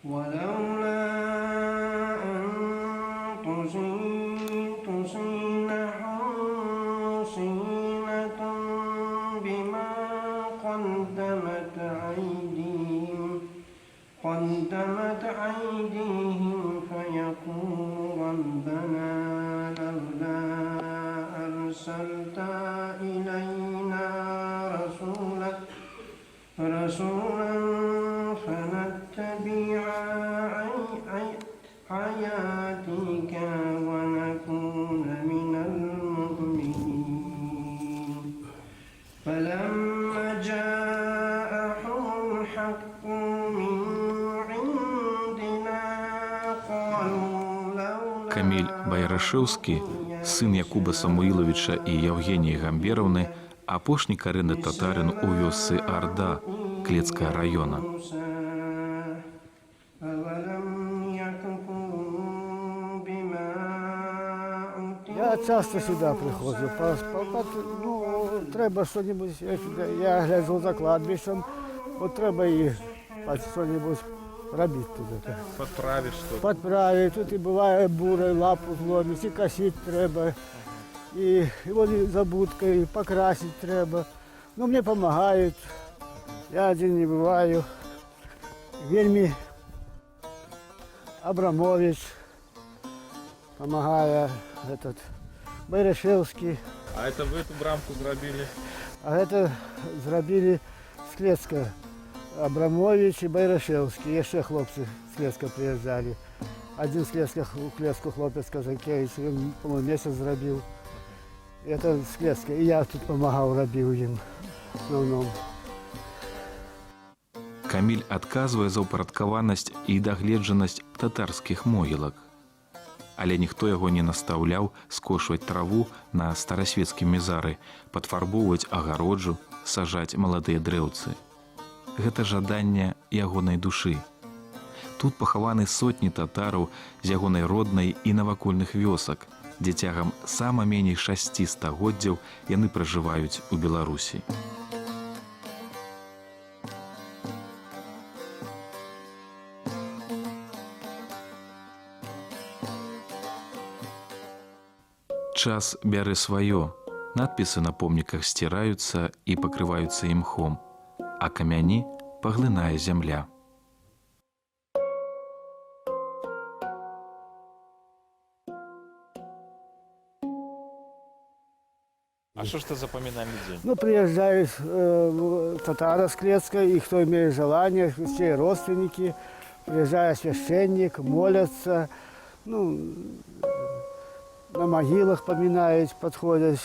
ولولا أن تصيبهم مصيبة بما قدمت أيديهم فيقولوا ربنا لولا أرسلت إلينا رسولا فنتبع آياتك ونكون من المؤمنين. فلما جاءهم الحق من عندنا قالوا لولا Каміль Байрашэўскі, сын Якуба Самуілавіча і Яўгеніі Гамбераўны, апошні карэнны татарын у вёсцы Арда Клецкага раёна. موسى أولم يكفروا بما أوتي Я часто сюда приходжу. Ну, треба що-небудь, я гляджу за кладбищем, от треба і що-небудь робити тут. Подправить что-то. Подправить, тут і буває бура, і лапу зломить, і косити треба, і вон і забудка, і покрасити треба. Ну, мені допомагають, я один не буваю. Вельми Абрамович помогає, этот, Байрашевский. А это вы эту брамку зрабілі? А гэта зрабілі з Клецка Абрамович і Байрашевскі. Яшчэ хлопцы з Клецка прыязджалі. Адзін з Клецка, у Клецку хлопец Казакевич, ён, по-моему, месяц зрабіў. Это з Клецка. І я тут памагаў, рабіў ім в основном. Каміль адказвае за ўпарадкаванасць і дагледжанасць татарскіх могілак. Але ніхто яго не настаўляў скошваць траву на старасвецкім мезары, падфарбоўваць агароджу, сажаць маладыя дрэўцы. Гэта жаданне ягонай душы. Тут пахаваны сотні татараў з ягонай роднай і навакольных вёсак, дзе цягам сама меней 6 стагоддзяў яны пражываюць у Беларусі. Час бярэ сваё. Надпісы на помніках сціраюцца і пакрываюцца імхом, а камяні паглынае зямля. А что ж это за поминальный день? Ну, приезжают татары с Клецка, и кто имеет желание, все родственники, приезжает священник, молятся, ну, на могилах поминают, подходят.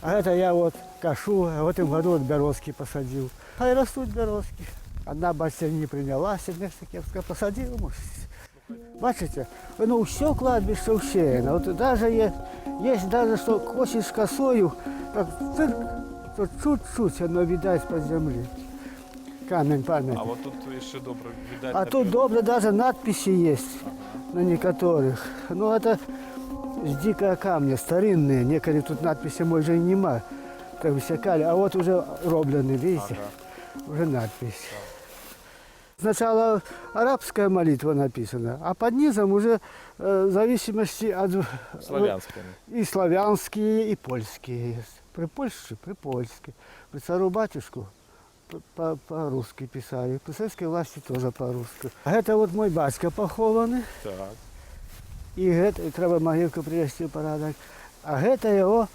А это я вот кашу, а в этом году вот березки посадил. А и растут березки. Одна, бачите, не принялась, нешта кепска посадил, может. Бачите, ну все кладбище усеяно. Вот даже есть даже, что косишь косою, так цирк, то чуть-чуть оно видать под земли. Камень памяти. А вот тут еще добро видать. А тут добро даже надписи есть на некоторых. Ну это с дикого камня, старинные. Некоторые тут надписи, может, и нема. Так высекали. А вот уже роблены, видите? Уже надпись. Сначала арабская молитва написана, а под низом уже в зависимости от... Славянская. И славянские, и польские есть. При Польше, при польской. При цару батюшку по-русски писали. При советской власти тоже по-русски. А это вот мой батька похованный. Так. И это, и треба могилку привести в порядок. А это его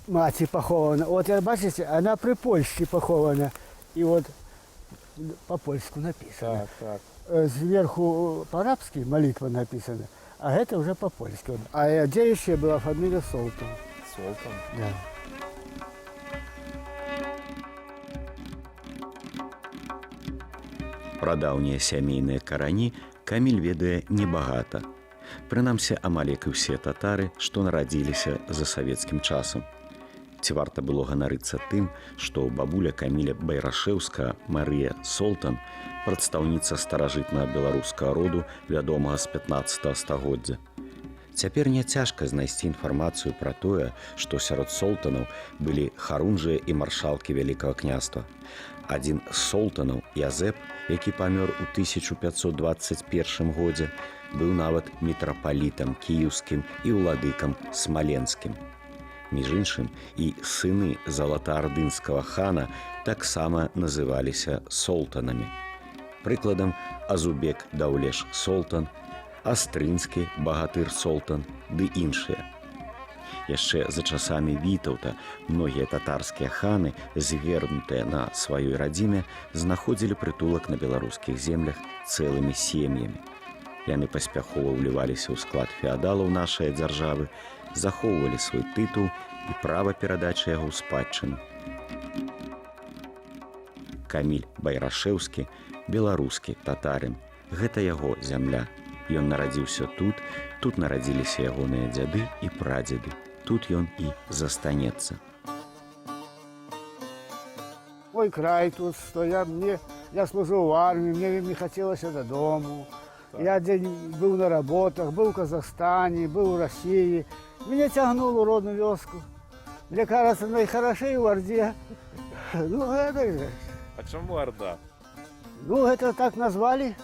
мать похована. Вот я, бачите, она при Польше похована. И вот по-польску написано. Так, так. Сверху по-арабски молитва написана, а это уже по-польски. А девичья была фамилия Солтан. Солтан. Да. Пра даўнія сямейныя карані Каміль ведае небагата. Прынамсі, амаль як і ўсе татары, што нарадзіліся за савецкім часам. Ці варта было ганарыцца тым, што бабуля Каміля Байрашэўскага Марыя Солтан, прадстаўніца старажытнага беларускага роду, вядомага з 15 стагоддзя. Цяпер няцяжка знайсці інфармацыю пра тое, што сярод солтанаў былі харунжыя і маршалкі вялікага княства. Адзін з солтанаў, Язэп, які памёр у 1521 годзе, быў нават мітрапалітам кіеўскім і ўладыкам смаленскім. Між іншым, і сыны залатаардынскага хана таксама называліся солтанамі. Прыкладам, Азубек Даўлеш Солтан, Астрынскі багатыр Солтан ды іншыя. Яшчэ за часамі Вітаўта многія татарскія ханы, звернутыя на сваёй радзіме, знаходзілі прытулак на беларускіх землях цэлымі сем'ямі. Яны паспяхова ўліваліся ў склад феадалаў нашай дзяржавы, захоўвалі свой тытул і права перадачы яго ў спадчыну. Каміль Байрашэўскі, беларускі татарын. Гэта яго зямля. Ён нарадзіўся тут, тут нарадзіліся ягоныя дзяды і прадзеды. Тут ён і застанецца. Мой край тут, что я служил в армии, мне не хотелось додому. Я день был на работах, был в Казахстане, был в России. Меня тянуло в родную вёску. Мне кажется, наихорошей в Орде. Ну, это же. А чаму Арда? Ну, это так назвали.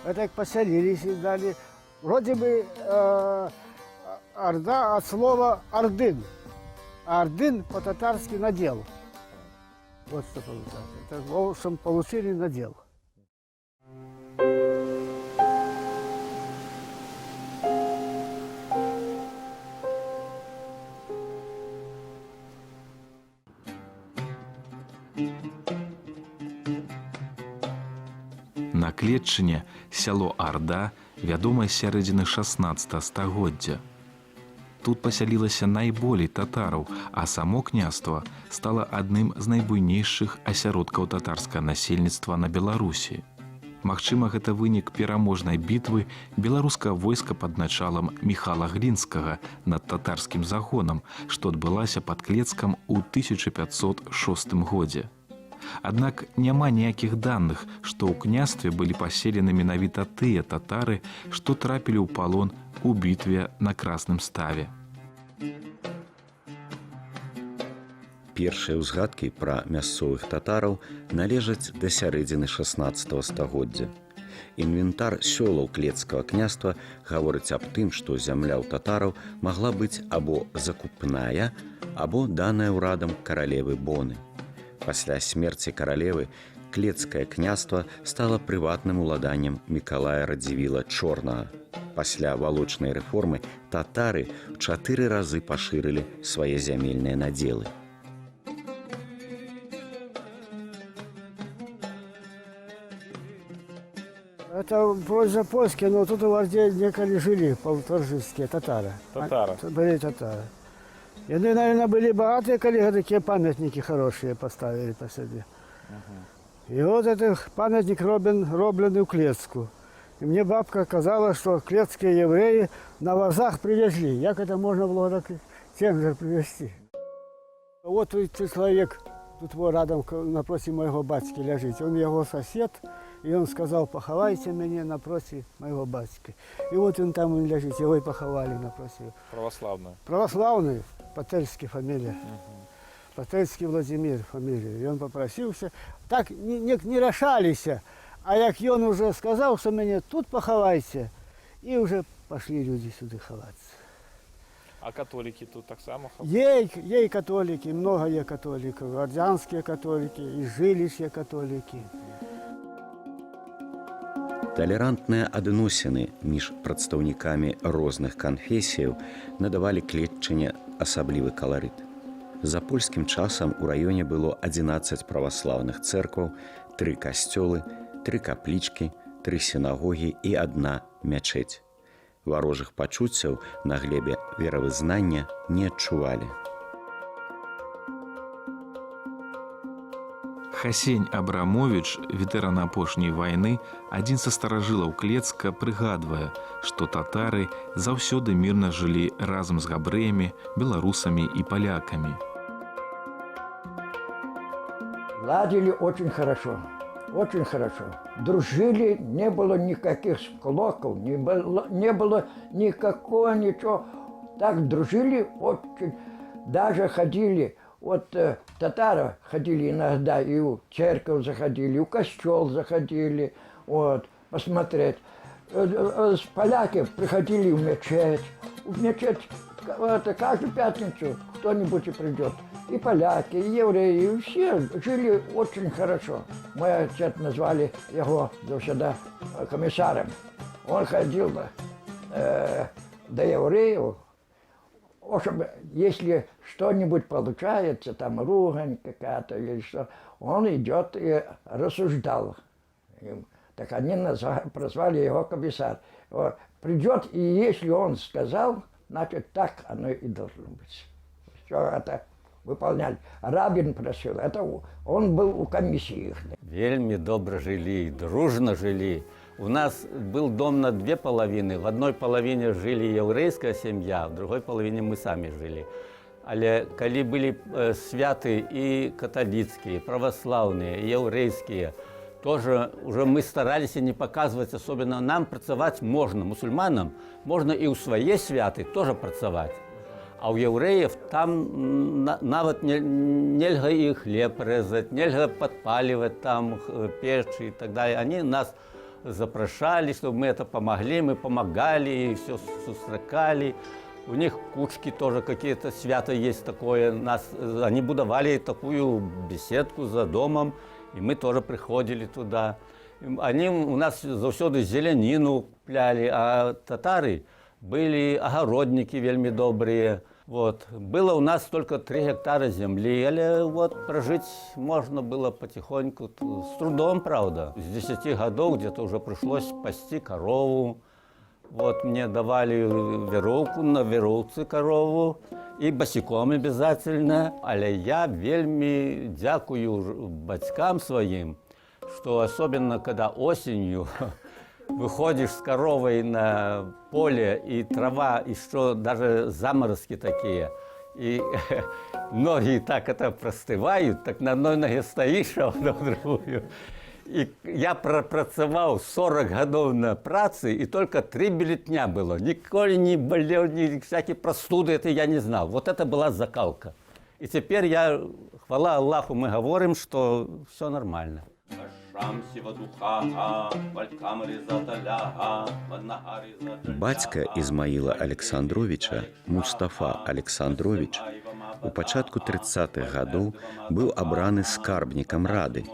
Это как поселились и дали. Вроде бы Орда от слова ордын. А ордын по-татарски надел. Вот что получается. Это, в общем, получили надел. На Клетчыне сяло Арда вядомае з сярэдзіны 16 стагоддзя. Тут пасялілася найболей татараў, а само княства стала адным з найбуйнейшых асяродкаў татарскага насельніцтва на Беларусі. Магчыма, гэта вынік пераможнай бітвы беларускага войска пад началам Міхала Глінскага над татарскім загонам, што адбылася пад Клецкам у 1506 годзе. Аднак няма ніякіх даных, што ў княстве былі паселены менавіта тыя татары, што трапілі ў палон у бітве на Красным Ставе. Першыя ўзгадкі пра мясцовых татараў належаць да сярэдзіны 16 стагоддзя. Інвентар сёлаў Клецкага княства гаворыць аб тым, што зямля ў татараў магла быць або закупная, або даная ўрадам каралевы Боны. Пасля смерці каралевы Клецкае княства стала прыватным уладаннем Мікалая Радзівіла Чорнага. Пасля валочнай рэформы татары ў 4 разы пашырылі свае зямельныя надзелы. Это проще польские, но тут в Орде некали жили полторжистские татары. Татары. Были татары. И они, наверное, были богатые, коли такие памятники хорошие поставили по себе. И вот этот памятник робленный в Клецку. И мне бабка сказала, что клецкие евреи на вазах привезли. Как это можно было так тем же привезти? Вот тут человек, тут вот рядом напротив моего батьки лежит. Он его сосед, и он сказал, поховайте меня напротив моего батьки. И вот он там лежит, его и поховали напротив. Православный. Православный, Пательский фамилия. Пательский Владимир фамилия. И он попросился. Так не решались, а як он уже сказал, что меня тут поховайте, и уже пошли люди сюда ховаться. А католики тут так само ховают? Ей католики, много е католиков, ордянские католики, и жилища католики. Талерантныя адносіны між прадстаўнікамі розных канфесіяў надавалі Клетчыне асаблівы каларыт. За польскім часам у раёне было 11 праваслаўных цэркваў, 3 касцёлы, 3 каплічкі, 3 сінагогі і 1 мячэць. Варожых пачуццяў на глебе веравызнання не адчувалі. Хасень Абрамович, ветэран апошняй вайны, адзін са старажылаў Клецка, прыгадвае, што татары заўсёды мірна жылі разам з габрэямі, беларусамі і палякамі. Ладили очень хорошо. Очень хорошо. Дружили, не было никаких склоков, не было никакого ничего. Так дружили очень. Даже ходили, вот татары ходили иногда и в церковь заходили, и в костел заходили, вот, посмотреть. Поляки приходили в мечеть. В мечеть это, каждую пятницу кто-нибудь и придет. И поляки, и евреи, и все жили очень хорошо. Мой отец, назвали его всегда комиссаром. Он ходил до евреев. В общем, если что-нибудь получается, там ругань какая-то или что, он идет и рассуждал им. Так они прозвали его комиссар. Вот. Придет, и если он сказал, значит, так оно и должно быть. Все это выполняли. Рабин просил, это он был у комиссии их. Вельмі добра жылі, дружна жылі. У нас был дом на две половины. В одной половине жили еврейская семья, в другой половине мы сами жили. Але калі былі святы і каталіцкія, православные, і яўрэйскія, тоже уже мы старались не показывать, особенно нам працаваць можно, мусульманам можно и ў свае святы тоже працаваць. А ў яўрэев там нават нельга і хлеб рэзаць, нельга подпаливать там печь и так далее. Они нас запрашалі, чтобы мы это помогли, мы помогали и все сустракалі. У них кучки тоже какие-то свято есть такое. Нас, они будавалі такую беседку за домом, и мы тоже приходили туда. Они у нас заўсёды зелянину купляли, а татары были огородники вельмі добрые. Вот. Было у нас только 3 гектара земли, але вот прожить можно было потихоньку, с трудом, правда. С 10 годов где-то уже пришлось пасти корову. Вот мне давали веровку, на веровцы корову и босиком обязательно. Але я вельмі дзякую бацькам сваім, что особенно когда осенью выходишь с коровой на поле, и трава, еще даже заморозки такие, и ноги так это простывают, так на одной ноге стоишь, а на другую. И я пропрацаваў 40 гадоў на працы, и только три бюллетня было. Ніколі не болел, ни всякие простуды, это я не знал. Вот это была закалка. И теперь я, хвала Аллаху, мы говорим, что все нормально. Бацька Ізмаіла Александровича, Мустафа Александрович, у пачатку 30-х гадоў быў абраны скарбнікам рады,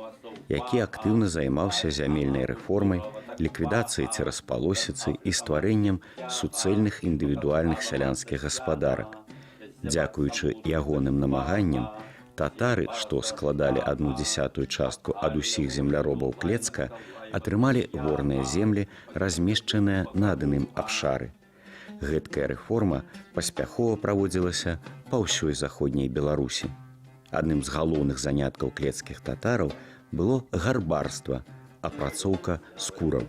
які актыўна займаўся зямельнай рэформай, ліквідацыяй цераспалосіцы і стварэннем суцэльных індывідуальных сялянскіх гаспадарак. Дзякуючы ягоным намаганням, татары, што складалі адну дзясятую частку ад усіх земляробаў Клецка, атрымалі ворныя землі, размешчаныя на адным абшары. Гэткая рэформа паспяхова праводзілася па ўсёй заходняй Беларусі. Адным з галоўных заняткаў клецкіх татараў было гарбарства, апрацоўка скураў.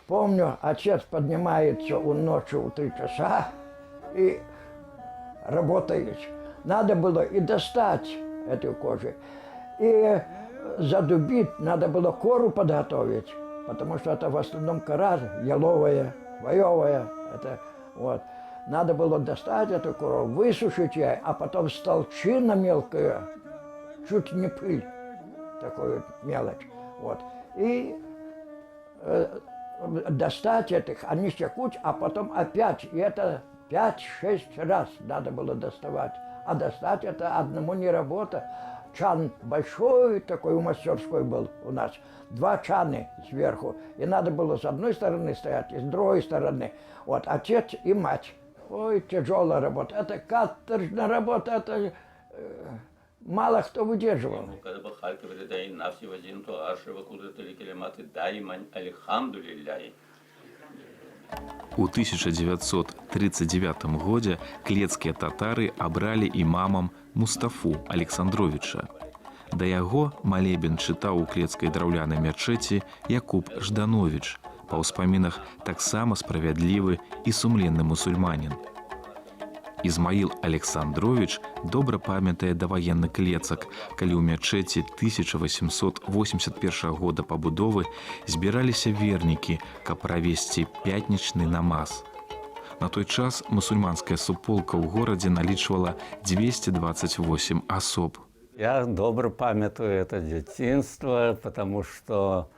Помню, отец поднимается он ночью в 3 часа и работает. Надо было и достать эту кожу, и задубить, надо было кору подготовить, потому что это в основном кора еловая, хвоевая. Это, вот. Надо было достать эту кору, высушить ее, а потом столчина мелкая, чуть не пыль, такую мелочь. Вот. И достать этих, они секут, а потом опять, и это 5-6 раз надо было доставать. А достать это одному не работа. Чан большой такой у мастерской был у нас, два чаны сверху. И надо было с одной стороны стоять, и с другой стороны. Вот, отец и мать. Ой, тяжелая работа. Это каторжная работа, это мало кто выдерживал. У 1939 годзе клецкія татары абралі імамам Мустафу Александровича. Да яго малебен чытаў у клецкай драўлянай мячэці Якуб Жданович, па ўспамінах таксама справядлівы і сумленны мусульманін. Ізмаіл Александрович добра памятае даваенны Клецак, калі ў мячэці 1881 года пабудовы збіраліся вернікі, каб правесці пятнічны намаз. На той час мусульманская суполка ў горадзе налічвала 228 асоб. Я добра памятаю это дзяцінства, потому что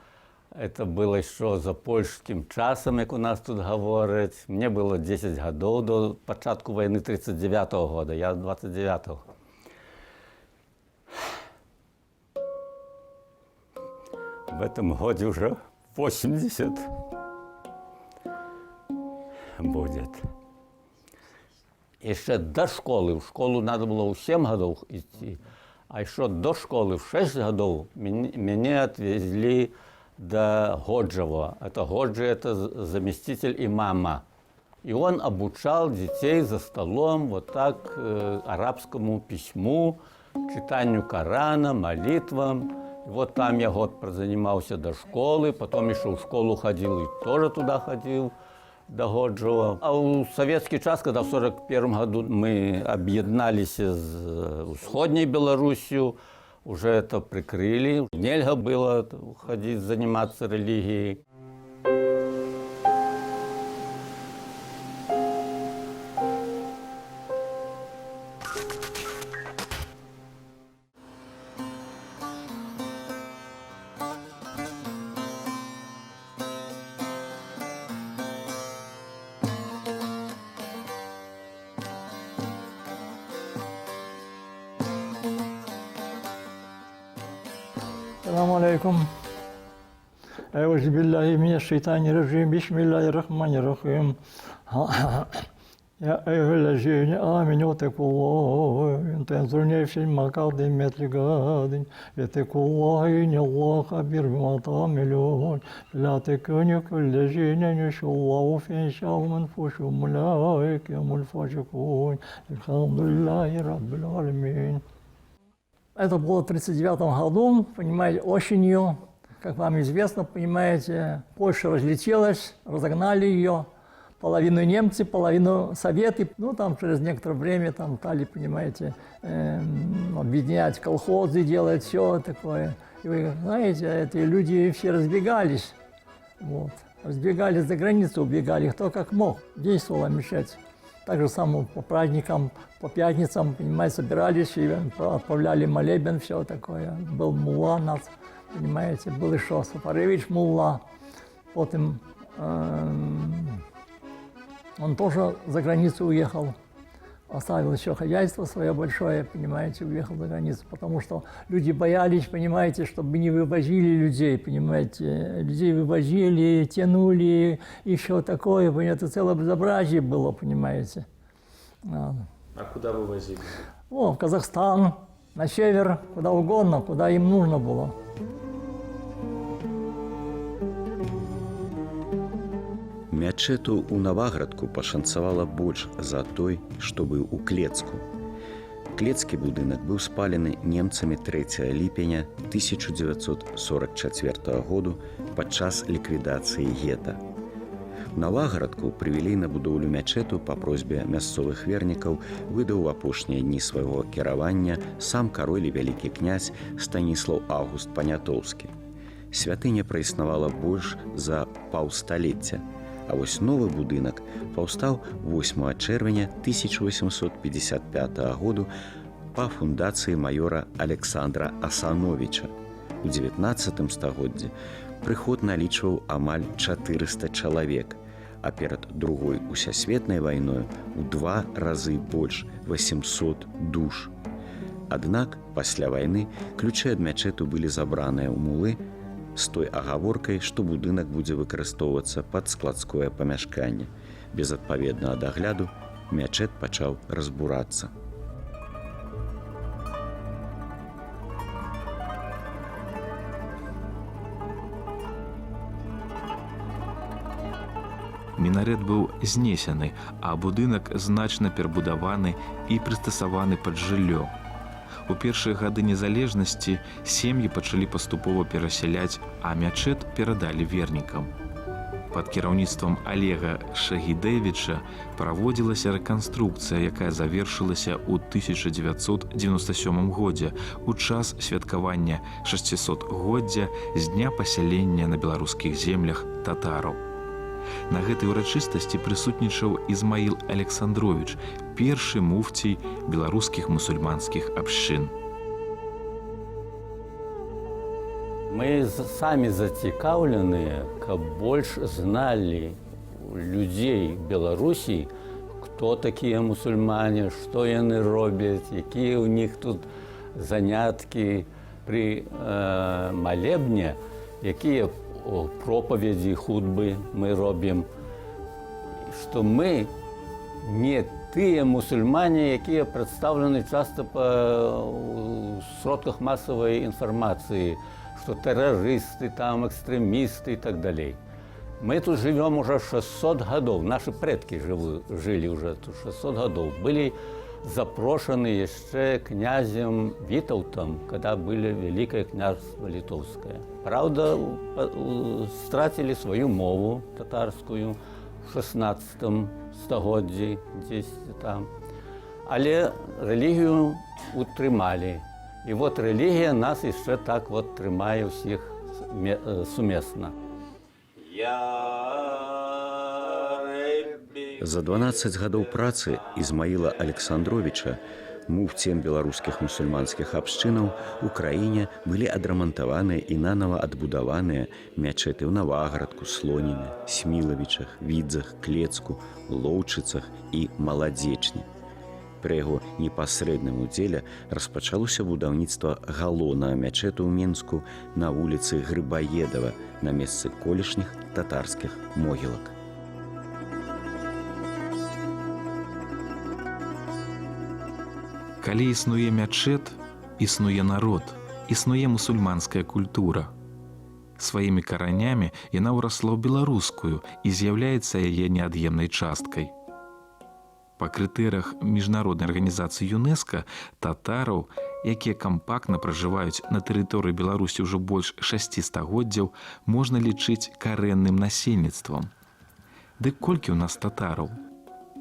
это было еще за польскім часам, як у нас тут гавораць. Мне было 10 гадоў до пачатку вайны 39 -го года, я 29 -го. В этом годе уже 80 будет. Еще до школы, в школу надо было ў 7 гадоў идти, а еще до школы в 6 гадоў мяне отвезли до Годжева. Это Годжи, это заместитель имама. И он обучал детей за столом вот так арабскому письму, читанию Корана, молитвам. И вот там я год прозанимался до школы, потом еще в школу ходил и тоже туда ходил, до Годжева. А ў советский час, когда в 41 году мы объединались с Усходней Белоруссию, уже это прикрыли. Нельзя было ходить заниматься религией. السلام عليكم. أعوذ بالله من الشيطان الرجيم، بسم الله الرحمن الرحيم. يا أيها الذين آمنوا اتقوا الله تنظر نفس ما قدمت لغد اتقوا الله إن الله خبير بما تعملون. لا تكونوا كالذين نسوا الله فأنساهم أنفسهم أولئك هم الفاسقون. الحمد لله رب العالمين. Это было в 1939 году, понимаете, осенью, как вам известно, понимаете, Польша разлетелась, разогнали ее, половину немцы, половину Советы. Ну, там через некоторое время там стали, понимаете, объединять колхозы, делать все такое. И вы знаете, эти люди все разбегались, вот. Разбегались за границу, убегали, кто как мог. Действовала мечеть. Так же само по праздникам, по пятницам, понимаете, собирались и отправляли молебен, все такое. Был мулла нас, понимаете, был еще Сафаревич мулла. Потом он тоже за границу уехал, оставил еще хозяйство свое большое, понимаете, уехал за границу, потому что люди боялись, понимаете, чтобы не вывозили людей, понимаете, людей вывозили, тянули и все такое, понимаете, это целое безобразие было, понимаете. А куда вывозили? О, в Казахстан, на север, куда угодно, куда им нужно было. Мячэту ў Наваградку пашанцавала больш за той, што быў у Клецку. Клецкі будынак быў спалены немцамі 3 ліпеня 1944 году падчас ліквідацыі гета. У Наваградку прывілей на будоўлю мячэту па просьбе мясцовых вернікаў выдаў у апошнія дні свайго кіравання сам кароль і вялікі князь Станіслаў Аўгуст Панятоўскі. Святыня праіснавала больш за паўсталецця. А вось новы будынак паўстаў 8 чэрвеня 1855 году па фундацыі маёра Александра Асановіча. У 19 стагоддзі прыход налічваў амаль 400 чалавек, а перад другой усесветнай вайною ў 2 разы больш 800 душ. Аднак пасля вайны ключы ад мячэту былі забраныя ў мулы з той агаворкай, што будынак будзе выкарыстоўвацца пад складское памяшканне. Без адпаведнага дагляду мячэт пачаў разбурацца. Мінарэт быў знесены, а будынак значна перабудаваны і прыстасаваны пад жыллё. У першыя гады незалежнасці сем'і пачалі паступова перасяляць, а мячэт перадалі вернікам. Пад кіраўніцтвам Алега Шагідэвіча праводзілася рэканструкцыя, якая завершылася ў 1997 годзе у час святкавання 600годдзя з дня пасялення на беларускіх землях татараў. На гэтай урачыстасці прысутнічаў Ізмаіл Александрович, першы муфцій беларускіх мусульманскіх абшчын. Мы самі зацікаўленыя, каб больш зналі людзей Беларусі, хто такія мусульмане, што яны робяць, якія ў них тут заняткі пры малебне, якія пропаведзі, хутбы мы робім, што мы не тыя мусульмане, якія прадстаўлены часта у сродках масавай інфармацыі, што тэрарысты, там, экстрэмісты і так далей. Мы тут живем уже 600 гадоў, наши предкі жылі уже тут 600 гадоў. Былі запрошаны яшчэ князем Вітаўтам, когда былі Вялікае княжства Літоўскае. Праўда, страцілі сваю мову татарскую в 16 стагоддзі, дзесьці там. Але рэлігію утрымалі. І вот рэлігія нас яшчэ так вот трымае ўсіх сумесна. За 12 гадоў працы Ізмаіла Александровіча муфціем беларускіх мусульманскіх абшчынаў у краіне былі адрамантаваныя і нанова адбудаваныя мячэты ў Наваградку, Слоніне, Смілавічах, Відзах, Клецку, Лоўчыцах і Маладзечне. Пры яго непасрэдным удзеле распачалося будаўніцтва галоўнага мячэту ў Менску на вуліцы Грыбаедава на месцы колішніх татарскіх могілак. Калі існуе мячэт, існуе народ, існуе мусульманская культура. Сваімі каранямі яна ўрасла ў беларускую і з'яўляецца яе неад'емнай часткай. Па крытэрах міжнароднай арганізацыі ЮНЕСКА татараў, якія кампактна пражываюць на тэрыторыі Беларусі ўжо больш 6 стагоддзяў, можна лічыць карэнным насельніцтвам. Дык колькі ў нас татараў?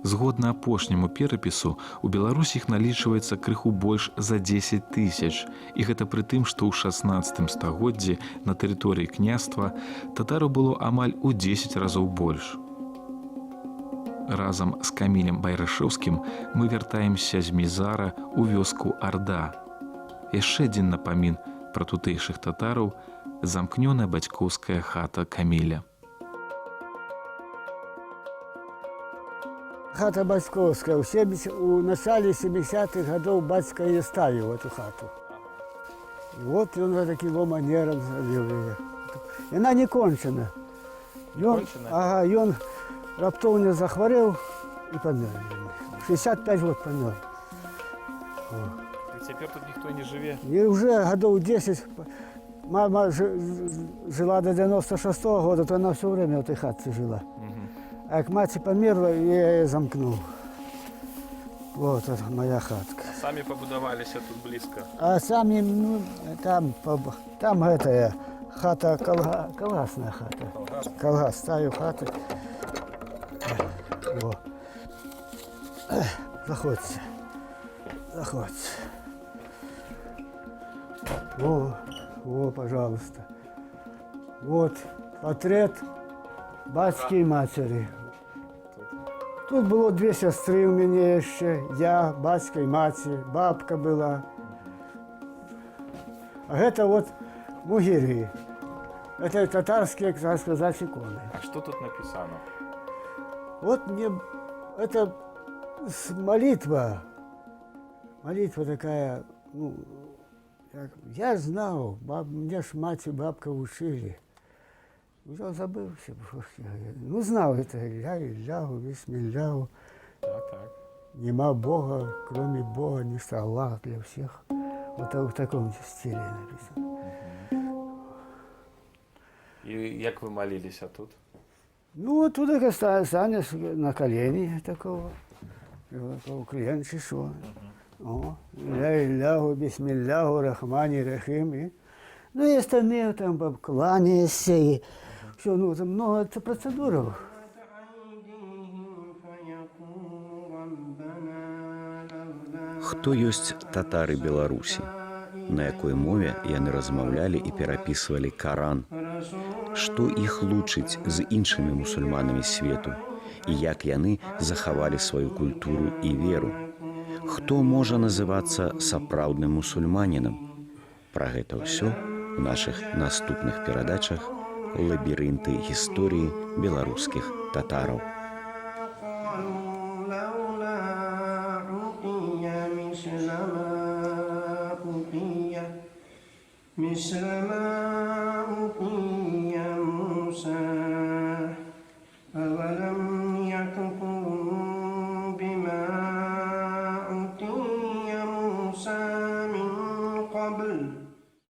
Згодна апошняму перапісу, у Беларусі іх налічваецца крыху больш за 10 тысяч. І гэта пры тым, што ў 16 стагоддзі на тэрыторыі княства татараў было амаль у 10 разоў больш. Разам з Камілем Байрашэўскім мы вяртаемся з Мізара ў вёску Арда. Яшчэ адзін напамін пра тутэйшых татараў замкнёная бацькоўская хата Каміля. Хата бацькоўская. У начале 70-х гадоў бацька яе ставіў, эту хату. І вот ён за таким манерам зрабіў яе. Яна не кончана. Ён, Кончана? ага, ён раптоўна захварэў і памёр. 65 год памёр. І цяпер тут ніхто не жыве. І уже гадоў 10 мама жила до 96-го года, то она все время в этой хатце жила. А як мать померла, я ее замкнул. Вот это моя хатка. Самі пабудаваліся тут блізка. А сами, ну, там, там это, хата, колгасная хата. Колгас, ставил хату. Во. Заходьте. Заходьте. Во, во, пожалуйста. Вот портрет батьки и матери. Тут было две сестры у меня еще, я, батька и мать, бабка была. А это вот мугири. Это татарские, как сказать, иконы. А што тут напісана? Вот мне это молитва. Молитва такая, ну, я знал, мне ж мать и бабка учили. Уже забылся. Ну, знал это. Ля, ля, бисмилля. Так, так. Нема Бога, кроме Бога, не Аллах для всех. Вот в таком стиле написано. І як вы маліліся тут? Ну, вот тут станешь на колени такого, клиент что. О, ля илляху, бисмилляху, рахмани, рахим. И, ну, и остальные там кланяешься, и Все, ну, там много это процедуров. أيديهم فيقول ربنا لولا Хто ёсць татары Беларусі? На якой мове яны размаўлялі і перапісвалі Каран? Што іх лучыць з іншымі мусульманамі свету? І як яны захавалі сваю культуру і веру? Хто можа называцца сапраўдным мусульманінам? Пра гэта ўсё у нашых наступных перадачах «Лабірынты гісторыі беларускіх татараў». قالوا لولا أعطي مثل ما أوتي مثل ما